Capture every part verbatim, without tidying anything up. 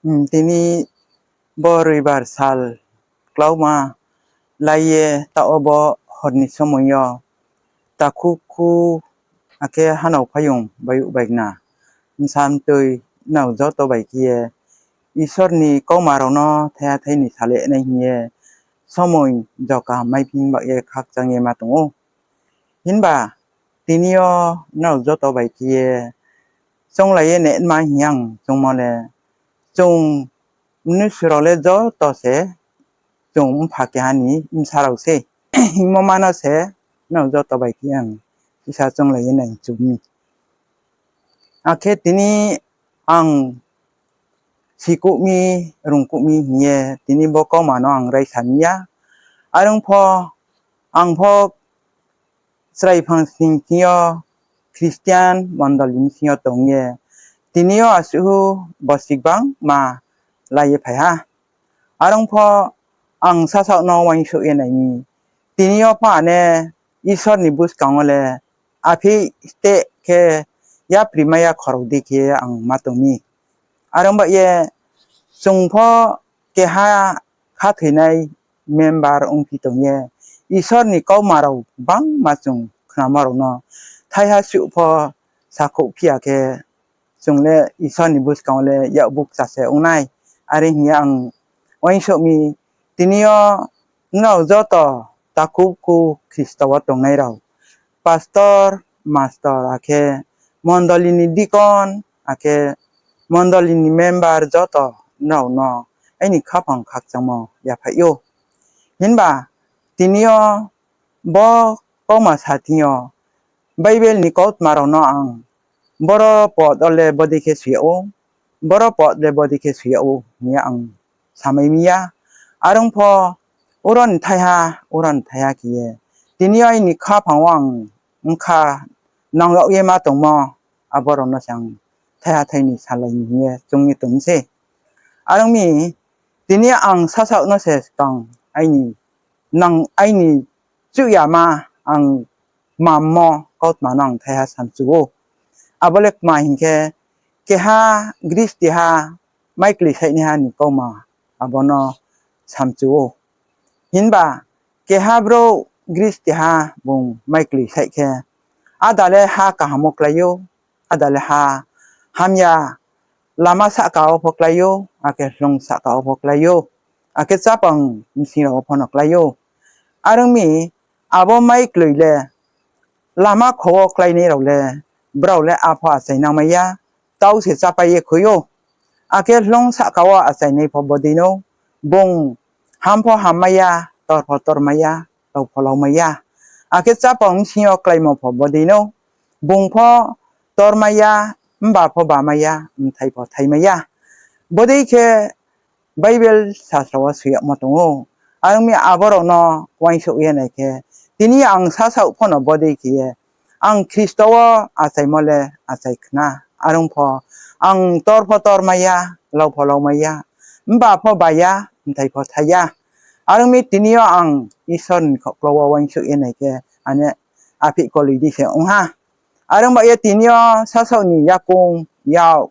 Hmm, tini bo roibar sal klauma lai ye taoh wo bo hor ni somoing yo takhu khu akhe hanao phaiyong baiyouh baigna, bsa mtoi nrao joto bai khe ye Isor ni kauma rao no thaiha thai ni salai nai hing ye somoing jo kaham maiphi ba ye khakchang ye ma tong ou. Himba tini yo nrao joto bai khe ye chounglai ye nai ma hing ye ang choungmo le, chung mnusu rao le joto se chung mpha keha ni bsa rao se hingmo ma no se nrao joto bai khe ye ang sisa chounglai ye nai chu mi. Akhe tini ang sikuh mi, rungkuh mi hing ye tini bo kauma no ang raisa mi ya. Are ong pho, ang pho chrai phang sning sing yo Christian mondoli ni sing yo tong ye, tini yo asuh bosi gbangma la ye phai ha. Are ong pho ang sasaoh no uaingsouh ye nai mi, tini yo pha ne Isor ni buskang wo le aphi steh khe yapri mai ya khorao di khe ang ma tong mi. Are ong ba ye chung pho keha khathoinai member ongphi tong ye, Isor ni kauma rao gbangma chung khnamo rao no thaiha suh pho sakhouh phi ya khe, chung le Isor ni buskang wo le yakgu kcha se ong nai. Are hing ye ang uaingsouh mi, tini yo nrao joto takhu khu Khristo wo tongnai rao, pastor, master, akhe mondoli ni deacon, akhe mondoli ni member joto nrao no aini khaphang khakchangmo yaphaih ou. Himba tini yo bo kauma sa thing yo Bible ni kautma rao no ang boro pod wo le bodei khe soi yag ou, boro pod le bodei khe soi yag ou hing ye ang samai mi ya. Are ong pho uro ni thaiha, uro ni thaiha khe ye tini yo aini khaphang wo ang bkha nang yag ye ma tongmo, abo rao no se ang thaiha thai ni salai ni hing ye choung ye tong mi se. Are ong mi, tini ang sasaoh no se skang aini, nang aini chuh yama ang mammo kautma no ang thaiha samchu ou. Abo le kma hing khe, keha gristiha maikloi saihnaiha ni kauma abo no samchu ou. Himba keha brouh gristiha bung maikloi saih khe, áda le ha kaham wo klái ou, áda le ha hamya, lama sahka wo pho klái ou, akhe hloung sahka wo pho klái ou, akhe chápang bsing rao wo pho no klái ou. Are ong mi, abo maikloi le lama kho wo kláinai rao le, brao le apho achai nangmai ya, tau se chápai ye khui ou. Akhe hloung sahka wo achainai pho bodei nou, bung ham pho hammai ya, tor pho tormai ya, lau pho laumai ya. Akhe chápang bsing yo kláimo pho bodei nou, bung pho tormai ya, mba pho bamai ya, mthai pho thaimai ya. Bodei khe Bible sasro wo soi yagmo tong ou. Are ong mi, abo rao no uaingsouh ye nai khe, tini ang sasaoh pho no bodei khe ye, ang Khristo wo achaimo le achai khna. Are ong pho ang tor pho tormai ya, lau pho laumai ya, mba pho ba ya, mthai pho thai ya. Are ong mi, tini yo ang Isor ni khoklo wo uaingsouh ye nai khe, ane aphih koloi di se ong ha. Are ong ba ye tini yo sasaoh ni yakoung, yak,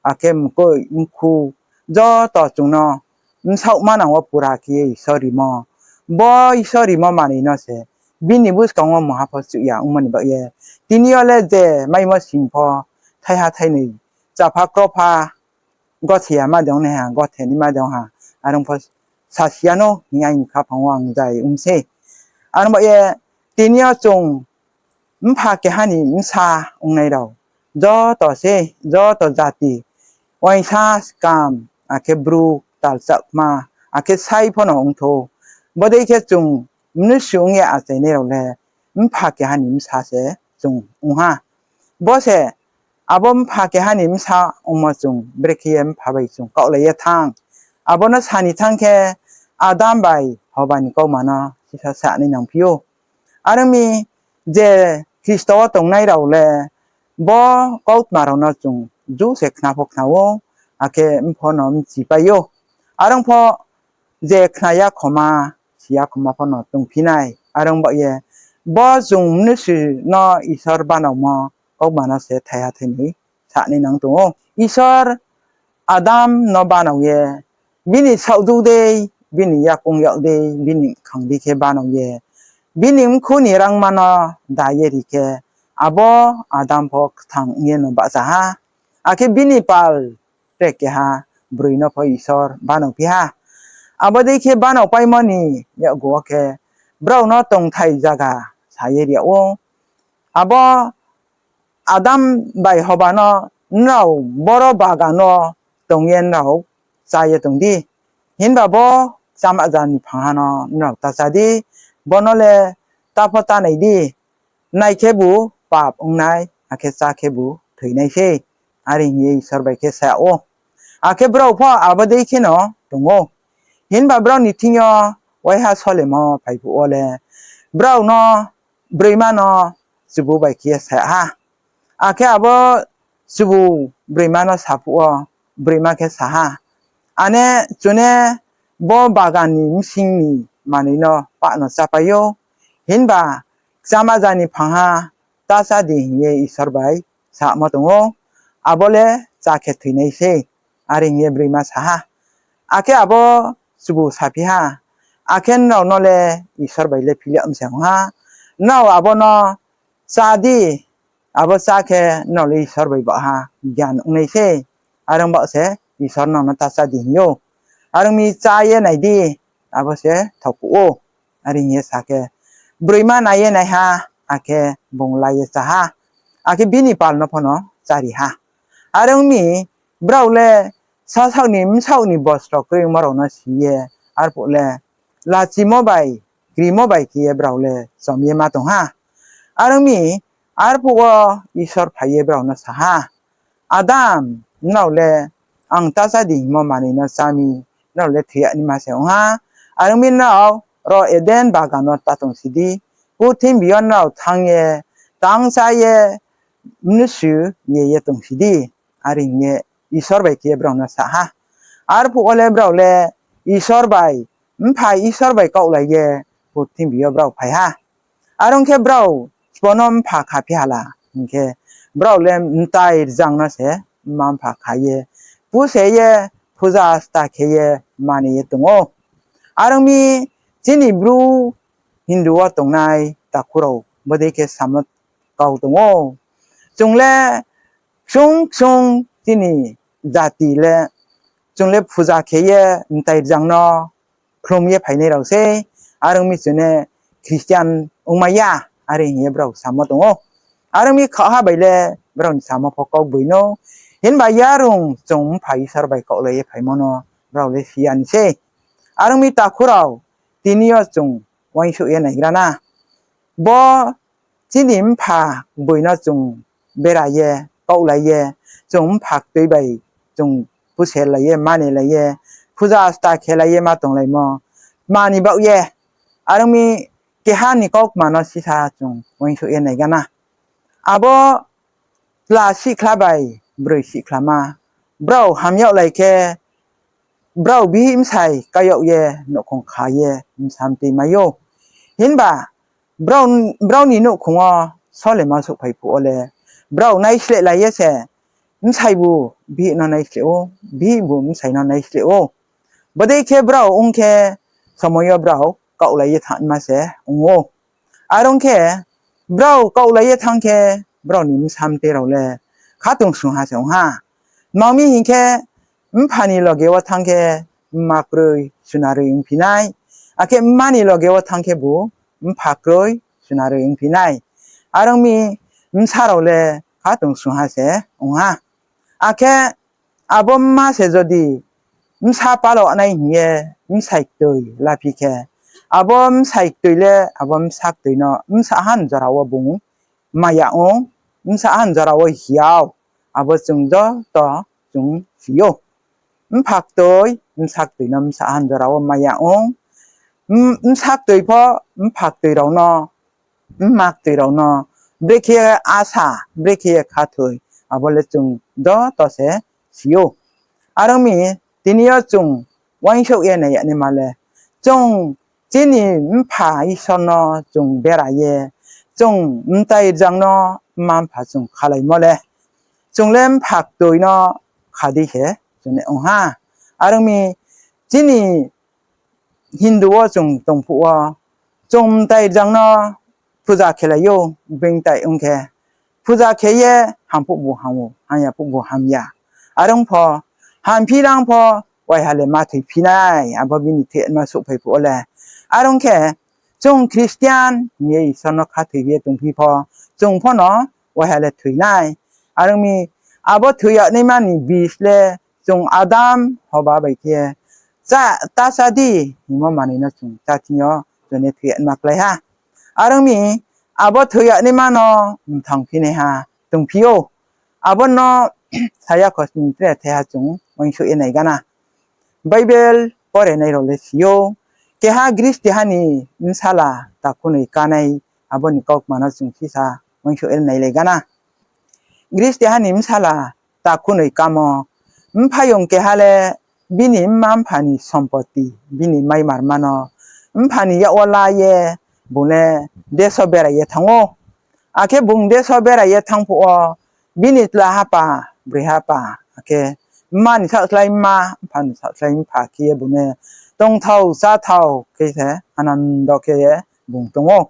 akhe mkoih, mkhu, joto chung no bsaoh manang wo pura khe ye Isor rimo. Bo Isor rimo manoi no se bini buskang wo mungha pho chuh ya ongmo ni baoh ye, tini yo le je maimo sing pho, thaiha thainoi, chapha kropha, gothe ya ma de ong nai ha, gothe ni ma de ong ha, are ong pho sasi ya nou hing aini khaphang wo ang zai ong mi se. Are ong ba ye tini yo chung mpha keha ni bsa ongnai rao, joto se, joto jati, uaingsa, skam, akhe Bru, tal, Chakma, akhe sai pho no ong thou. Bodei khe chung mnusu ong ye achainai rao le mpha keha ni bsa se chung ong ha. Bo se abo mpha keha ni bsa ongmo chung brekhe ye mpha bai chung kaohlai ye thanng. Abo no sa ni thanng khe Adam bai Hoba ni kauma no sisa sa nai nangphi ou. Are ong mi, je Khristo wo tongnai rao le bo kautma rao no chung ju se khna pho khna ou, akhe mpho no mchipai ou. Are ong pho je khna ya khoma, si ya khoma pho no tongphi nai. Are ong ba ye bo chung mnusu no Isor banaomo kautma no se thaiha thainoi sa nai nang tong ou. Isor Adam no banao ye, bini saohdu dei, bini yakoung yag dei, bini mkhang dei khe banao ye, bini mkhu ni rangma no da ye ri khe, abo Adam pho kthang ong ye no bahcha ha. Akhe bini pal tre keha broi no pho Isor banao phi ha. Abo dei khe banao paimo ni yakgu wo khe brao no tongthai zaga sa ye ri yag ou. Abo Adam bai Hoba no nrao boro bagan no tong ye nrao chá ye tong di. Himba bo kchamaja ni phangha no nrao ta chá di, bo no le ta pho ta nai di, nai khebu pap ong nai, akhe chá khebu thoi nai sei. Are hing ye Isor bai khe sa yag ou. Akhe brao pho abo dei kheno tong ou. Himba brao ni thing yo waiha solemo phai phuh wo le, brao no, broima no chubu bai khe ye sa yag ha. Akhe abo chubu broima no sa phuh wo, broima khe sa ha, Ane, chung ne bo bagan ni bsing ni manoi no pah no chápai ou, himba kchamaja ni phangha ta chá di hing ye Isor bai samo tong ou, abo le chá khe thoi nai sei. Are hing ye broima sa ha. Akhe abo chubu saphi ha, Akhe nrao no le Isor bai le phil yag mi se ong ha. Nrao abo no chá di, abo chá khe nrao le Isor bai baohha gyan ong nai sei. Are ong baoh se Isor nrao no ta chá di hing ou. Are ong mi chá ye nai di, abo se thaohkuh ou. Are hing ye sa khe, broima nai ye nai ha, akhe bung la ye chá ha, akhe bini pal no pho no chári ha. Are ong mi, brao le sasaoh ni bsaoh ni bostro kroimo rao no si ye, arphuh le lachimo bai, krimo bai khe ye brao le chom ye ma tong ha. Are ong mi, arphuh wo Isor phai ye brao no sa ha, Adam, nrao le ang ta chá di hingmo manoi no chá mi, nrao le thoi yag naima se ong ha. Are ong mi, nrao ro Eden bagan no ta tongsi di, purthimbi yo nrao thanng ye, tang chá ye, mnusu ye ye tongsi di. Are hing ye Isor bai khe ye brao no sa ha. Arphuh wo le brao le Isor bai, Mpha Isor bai kaohlai ye purthimbi yo brao phai ha. Are ong khe, brao sbo no mpha khaphi ha la hing khe, brao le mtai rzang no se mma mpha kha ye, puse ye, phuja sta khe ye mani ye tong ou. Are ong mi, chini Bru Hindu wo tongnai takhu rao bodei khe samo kau tong ou. Chung le ksung ksung chini jati le, chung le phuja khe ye mtai rzang no khlum ye phainai rao sei, are ong mi chung ne Christian ongmai ya, are hing ye brao samo tong ou. Are ong mi khaohha bai le brao ni samo pho kaugboi no. Himba yarung chung Mpha Isor bai kaohlai ye phaimo no brao le si ya ni sei. Are ong mi takhu rao, tini yo chung uaingsouh ye naigra na. Bo chini mpha gboi no chung bera ye, kaohlai ye, chung mpha ktoi bai chung puselai ye, manilai ye, phuja sta khelai ye ma tonglaimo, mani baoh ye. Are ong mi keha ni kaukma no sisa chung uaingsouh ye naigra na. Abo chla sihkhla bai broi sihkhlama, brao ham yag lai khe, brao bihih bsai kai yag ye nouhkhong kha ye bsa mtoi mai ou. Himba brao, brao ni nouhkhong wo solema souhphai phuh wo le, brao naisleh lai ye se, bsaibu bihih no naisleh ou, bihihbu bsai no naisleh ou. Bodei khe brao ong khe, somoi yo brao kaohlai ye thanngma se ong ou. Are ong khe, brao kaohlai ye thanng khe, brao ni bsa mtoi rao le khatungsungha se ong ha. Tma ong mi hing khe, mpha ni loge wo thanng khe mma kroi, sunaroi ongphi nai. Akhe mma ni loge wo thanng khebu mpha kroi, sunaroi ongphi nai. Are ong mi, bsa rao le khatungsungha se ong ha. Akhe abo mma se jodi bsa palo nai hing ye bsai ktoi laphi khe, abo bsai ktoi le abo bsa ktoi no bsa han jora wo bung maya ong, bsa han jora wo hiao, abo chung joto chung si ou. Mpha ktoi, bsa ktoi no bsa han jora wo maya ong, bsa ktoi pho mpha ktoi rao no, mma ktoi rao no brekhe ye asa, brekhe ye khathoi, abo le chung joto se si ou. Are ong mi, tini yo chung uaingsouh ye nai ya naima le, chung chini Mpha Isor no chung bera ye, chung mtai rzang no mma mpha chung khalaimo le, chung le mpha ktoi no kha dei se ong ha. Are ong mi, chini Hindu wo chung tong phuh wo, chung mtai jang no puja khelai ou, being tai ong khe. Puja khe ye ham phuh bu ham ou, hamya phuh bu hamya. Are ong pho, hamphi rang pho, waiha le ma thoiphi nai, abo bini thehma souhphai phuh wo le. Are ong khe, chung Christian hing ye Isor no khathoi ye tongphi pho, chung pho no waiha le thoi nai. Are ong mi, abo thoi yagnaima ni bis le chung Adam Hoba bai khe, chá, ta chá di hingmo manoi no chung chá thing yo, chung ni thoi yagnaima klái ha. Are ong mi, abo thoi yagnaima no mthang phi naiha tongphi ou. Abo no saya khosning tre thaiha chung uaingsouh ye nai gana. Bible porenai rao le si ou. Keha gristiha ni bsala takhunoi kánai, abo ni kaukma no chung sisa uaingsouh ye nailai gana. Gristiha ni bsala takhunoi kámo, mphaiyong keha le bini mma-mpha ni sompoti, bini maimarma no mpha ni yak wo la ye bung le deso berai ye thanng ou. Akhe bung deso berai ye thanng phuh wo, bini tla hapa, broi hapa, akhe mma ni saohslái mma, mpha ni saohslái mpha khe ye bung le tongthao, cháthao khe se anando khe ye bung tong ou.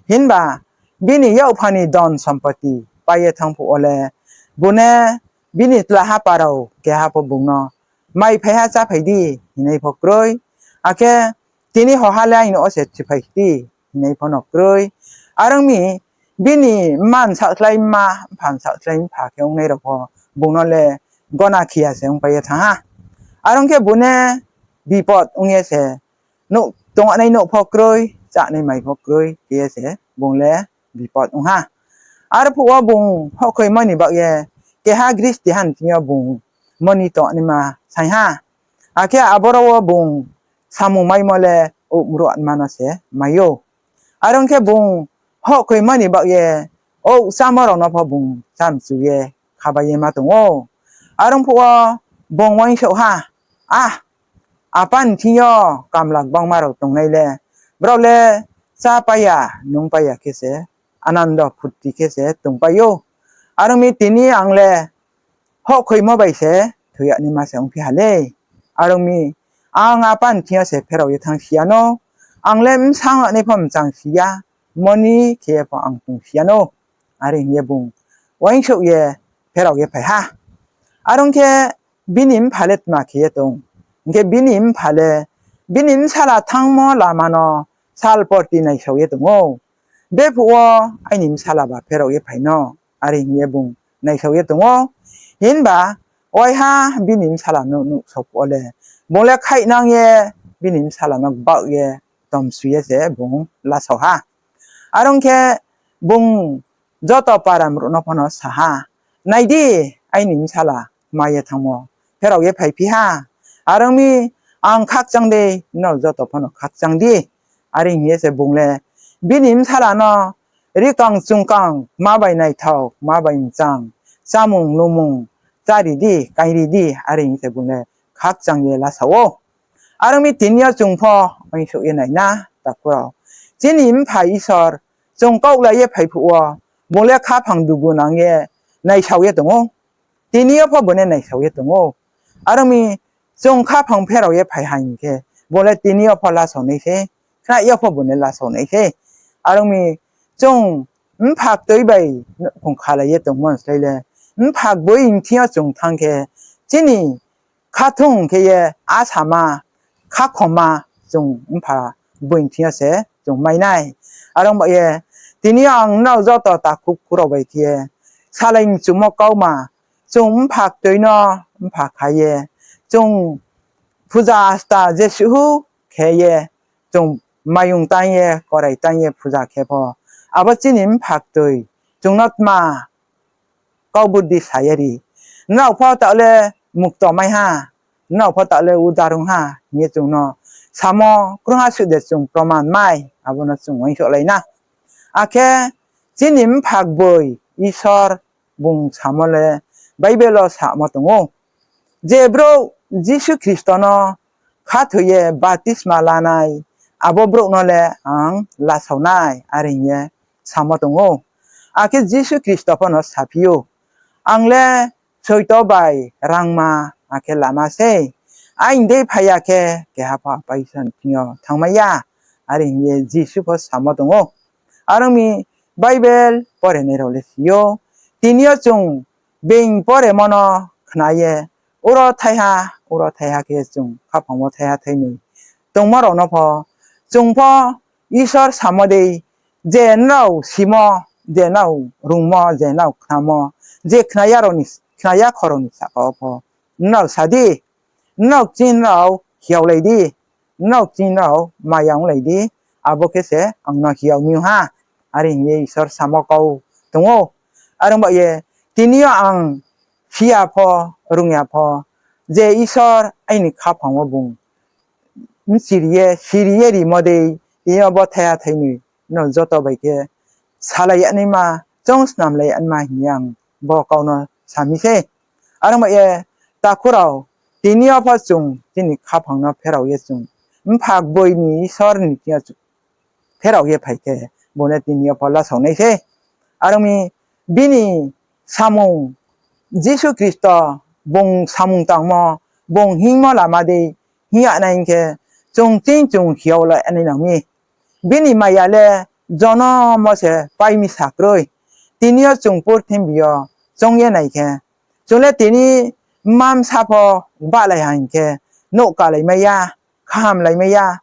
Himba bini yakpha ni don sompoti pai ye thanng phuh wo le, bung le bini tla hapa rao keha pho bung no, mai phaiha cháphai di, hingnai pho kroi. Akhe tini hoha le aini wo se chiphai di, hingnai pho no kroi. Are ong mi, bini mma ni saohslái mma, mpha ni saohslái mpha khe ongnai rao pho bung no le gona khe ya se ongpai ye thanng ha. Are ong khe bung le bipot ong ye se, tongnai nouh pho kroi, chánai mai pho kroi khe ye se bung le bipot ong ha. Arphuh wo bung houhkhoimo ni baoh ye keha gristiha ni thing yo bung moni tongnaima saing ha. Akhe aboro wo bung samung maimo le ouh mruhma no se mai ou. Are ong khe bung houhkhoimo ni baoh ye ouh chámo rao no pho bung chámchu ye khabai ye ma tong ou. Are ong phuh wo bung uaingsouh ha, Ah, apa ni thing yo kamla gbangma rao tongnai le, brao le chápai ya, nungpai ya khe se, anando phurti khe se tongpai ou. Are ong mi tini ang le houhkhoimo bai se thoi yagnaima se ongphi ha lei. Are ong mi, ang apa ni thing yo se pherao ye thanng si ya nou, ang le bsang yag nai pho mchang si ya, moni khe ye pho ang tong si ya nou. Are hing ye bung uaingsouh ye pherao ye phai ha. Are ong khe bini mpha le tma khe ye tong? Hing khe bini mpha le bini bsala thanngmo lama no sal porti naisao ye tong ou. Bephuh wo aini bsala ba pherao ye phai no, are hing ye bung naisao ye tong ou. Himba waiha bini bsala no nuhsao phuh wo le, bung le khaihnang ye bini bsala no gbaoh ye tomsu ye se bung lasao ha. Are ong khe bung joto para mruh no pho no sa ha, Nai di, aini bsala kma ye thanngmo, pherao ye phaiphi ha. Are ong mi, ang khakchang dei, nrao joto pho no khakchang di. Are hing ye se bung le bini bsala no rikang chungkang, kma bai naithao, kma bai mchang, chámung numung chári di, kairi di, are hing se bung le khakchang ye lasao ou. Are ong mi tini yo chung pho uaingsouh ye nai na, takhu rao. Chini mpha Isor, chung kaohlai ye phai phuh wo, bung le khaphang dugu nang ye naisao ye tong ou. Tini yo pho bung le naisao ye tong ou. Are ong mi, chung khaphang pherao ye phai ha hing khe, bung le tini yo pho lasao nai se, khnai yo pho bung le lasao nai se. Are ong mi, chung mpha ktoi bai nouhkhong khalai ye tongmo ni slái le, mpha gboi ni thing yo chung thanng khe, chini khathung khe ye asama, khakhoma chung mpha gboi ni thing yo se chung mai nai. Are ong ba ye, tini yo ang nrao joto takhu khu rao bai khe ye, salai mchumo kauma, chung mpha ktoi no mpha kha ye, chung puja asta jesuh khe ye, chung mayung tang ye, korai tang ye puja khe pho, abo chini mpha ktoi chung no tma kau burdi sa ye ri. Nrao pho taoh le mukto mai ha, nrao pho taoh le udar ong ha hing ye chung no samo krungha suh de chung proman mai, abo no chung uaingsouhlai na. Akhe chini mpha gboi Isor bung samo le Bible wo samo tong ou. Je brouh Jisu Khristo no khathoi ye baptisma lanai, abo brouh no le ang lasao nai, are hing ye samo tong ou. Akhe Jisu Khristo pho no saphi ou, Ang le soito bai rangma akhe lama sei. Aini dei phai ya khe keha pho Apa Isor ni thing yo thanngmai ya. Are hing ye Jisu pho samo tong ou. Are ong mi Bible porenai rao le si ou. Tini yo chung being poremo no khna ye, uro thaiha, uro thaiha khe chung khaphang wo thaiha thainoi tongmo rao no pho, chung pho Isor samo dei, je nrao simo, je nrao rungmo, je nrao khnamo, je khna ya khorao ni sahka wo pho, nrao sa di, nrao kching nrao hiaolai di, nrao kching nrao maya onglai di, abo khe se ang no hiao mi ha. Are hing ye Isor samo kau tong ou. Are ong ba ye, tini yo ang si ya pho, rung ya pho, je Isor aini khaphang wo bung mchiri ye, siri ye rimo dei, tini yo bo thaiha thainoi no joto bai khe salai ya naima, choung snamlai ya naima hing ye ang bo kau no sa mi sei. Are ong ba ye, takhu rao, tini yo pho chung chini khaphang no pherao ye chung mpha gboi ni Isor ni thing yo pherao ye phai khe, bung le tini yo pho lasao nai sei. Are ong mi bini samung, Jisu Khristo, bung samung tangmo, bung hingmo lama dei hing ya nai hing khe, chung ching chung hiaolai nai nang mi. Bini maya le jonom wo se pai mi sa kroi. Tini yo chung purthimbi yo choung ye nai khe, chung le tini mma bsa pho gbahlai ha hing khe, nouh kalai mai ya, khaham lai mai ya,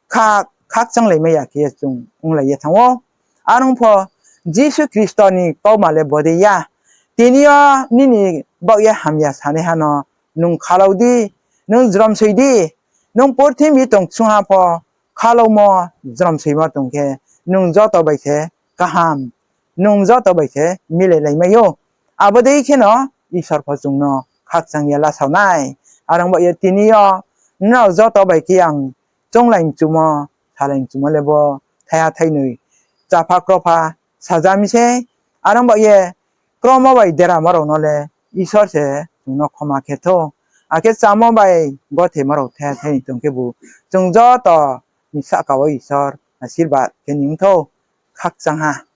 kha-, khakchang lai mai ya khe ye chung onglai ye thanng ou. Are ong pho Jisu Khristo ni kauma le bodei ya. Tini yo nini baoh ye hamya sanaiha no nung khalau di, nung jromsoi di, nung purthimbi tong ksungha pho khalaumo, jromsoimo tong khe, nung joto bai se kaham, nung joto bai se milelai mai ou. Abo dei kheno Isor pho chung no khakchang ye lasao nai. Are ong ba ye tini yo nrao joto bai khe ang chounglai mchumo, salai mchumo le bo thaiha thainoi chapha kropha saja mi sei. Are ong ba ye kromo bai deramo rao no le Isor se chung no khoma khe thou. Akhe chámo bai gothemo rao thaiha thainoi tong khebu chung joto ni sahka wo Isor asirbad khe ni ong thou. Khakchang ha.